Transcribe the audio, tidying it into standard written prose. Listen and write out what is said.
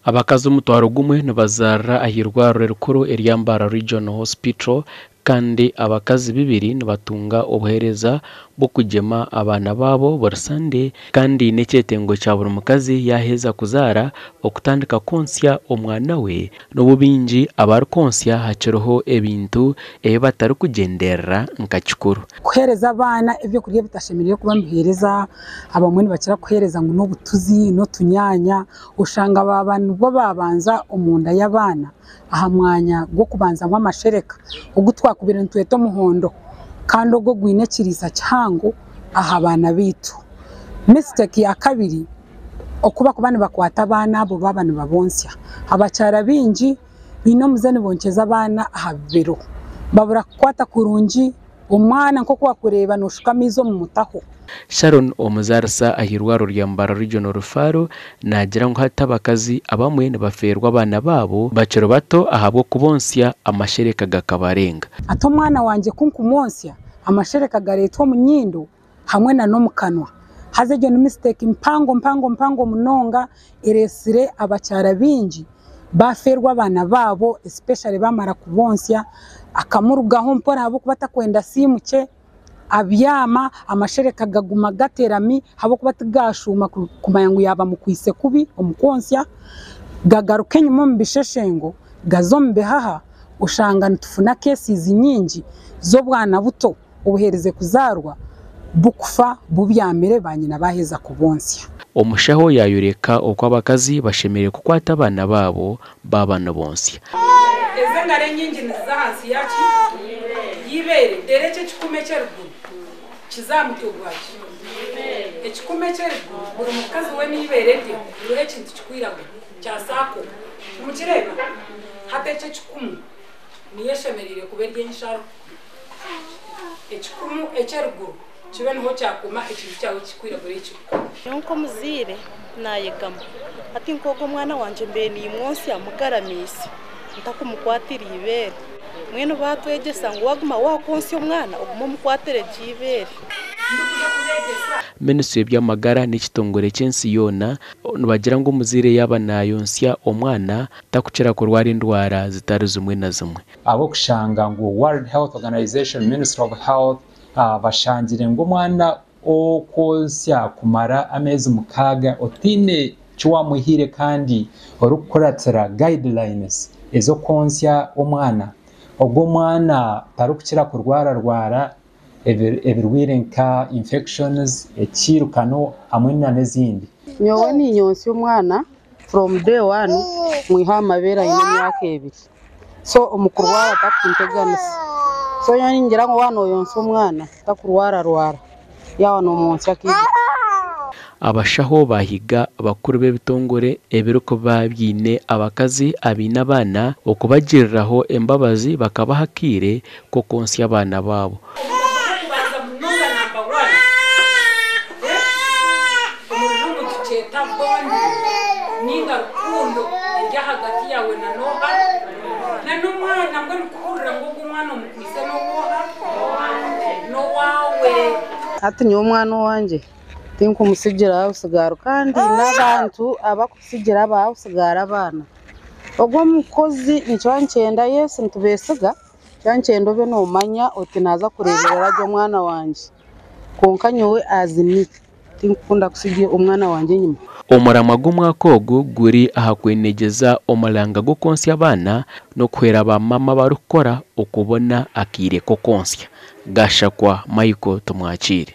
Abakazi omutwaro gumwe nibazaarira ah'eirwariro erikuru erya Mbarara Regional Hospital kandi abakazi bibiri nibatunga obuheereza bw'okugyema abaana baabo buri Sande kandi n'ekyetengo kya buri mukazi yaaheza kuzaara okutandika kwontsya omwana we n'obu baingi abarikwontsya hakiriho ebintu ebi batarikugyenderera nka kikuru. Kuheereza abaana ebyokurya ebitashemereire kuba nibiheereza, abamwe nibakira kuheereza ngu n'obutuzi n'otunyaanya, oshanga baaba nibwo baabanza omunda y'abaana aha mwanya gw'okubanzamu amashereka ogu twakubaire nitweta omuhondo kandi ogwo gwine ekiriisa kihango aha baana baitu. Misiteeki ya kabiri, oku barikuba nibakwata abaana abo baaba nibabonsya. Abakyara baingi baine omuze nibonkyeza abaana aha bibero, babura kukwata kurungi omwana nk'oku wakureeba nooshuka amaizi omu mutaho. Sharon omuzaarisa ah'eirwariro rya Mbarara Regional Referral naagira ngu hati abakazi abamwe nibafeerwa abaana baabo bakiri bato ahabw'okubonsya amashereka gakabarenga. Ati omwana wangye ku nkumwonsya amashereka gareetwa omu nyindo hamwe na n'omu kanwa. Haza egyo ni mistake mpango mpango mpango munonga ereetsire abakyara baingi baafeerwa abaana baabo especially baamara kubonsya akamurugaho mpora ahabw'okuba atakwenda asiimukye abyama amashereka gaguma gaterami ahabw'okuba tigaashuuma kumanya ngu yaaba amukwitse kubi omu kwonsya gagaruka enyima omu bisheshengo gaza omu bihaha oshanga nitufuna cases nyingi z'obwana buto obuherize kuzaarwa bukufa bubyamire banyina baaheza kubonsya. Omushaho yaayoreka oku abakazi bashemereire kukwata abaana baabo baaba nibonsya. Ezi engaro enyingi niziza ahansi yaaki? Y'eibeere. Reero ekyo ekikumu eky'eruguru kiza aha mutwe gwakyo. Ekikumu eky'eruguru, buri mukazi weena eibeere rye ririho ekintu kirikwiragura kya saako. Nimukireeba? Hati ekyo ekikumu niyo eshemereire kuba eri ensharo. Ekikumu eky'eruguru kibe niho kyakoma ekintu kyawe ekirikwiragura eki kirikukoma. Nyowe nk'omuzaire naayegamu. Hati nk'ogu omwana wangye mbaire nimwontsya mugaramiise ntakumukwatira eibeere. Mbwenu baatwegyesa ngu waaguma waakwontsya omwana ogume omukwatire gye eibeere. Minisitule y'eby'amagara n'ekitongore ky'ensi yoona nibagira ngu omuzaire yaaba naayontsya omwana takukira kurwara endwara zitari zimwe na zimwe. Ahabw'okushanga ngu World Health Organization, Ministry of Health bashangire ngu omwana okwontsya kumara ameezi mukaaga otaine ki wamuhaire kandi orikukuratira guidelines ez'okwontsya omwana, ogwo omwana tarikukira kurwararwara ebirwaire nka infections, ekiirukano hamwe n'ezindi. Nyowe ninyontsya omwana from day one mwiha aha mabeere aine emyaka ebiri so omu kurwara takunteganisa so nyowe ningira ngu waaba noyontsya omwana takurwararwara yaaba nomwontsya akaire. Abashaho baahiga abakuru b'ebitongore ebirikuba biine abakazi abaine abaana okubagiriraho embabazi bakabaha akaire k'okwontsya abaana baabo. Omugasho gw'okubanza munonga namba wani, omu rujungu nitukyeta bonding ninga rukundo eri ahagati yaawe na n'oha? Na n'omwana mbwenu kuhurira ngu ogu omwana omukwaitse n'ow'oha? N'owaawe. Hati nyowe omwana owangye tinkumutsigira house girl kandi n'abantu abakutsigira ba house girl abaana, ogwo omukozi nikiba nikyenda yes nitubeesiga Nikiba nikyenda obe noomanya oti naaza kureeberera gye omwana wangye. Kwonka nyowe as me, tinkukunda kutsiga omwana wangye enyima. Omuramwa gw'omwaka ogu guri aha kwenegyeza omuranga gw'okwontsya abaana n'okuhwera ba maama abarikukora okubona akaire k'okwontsya. Gashakwa Michael Tumwakiire.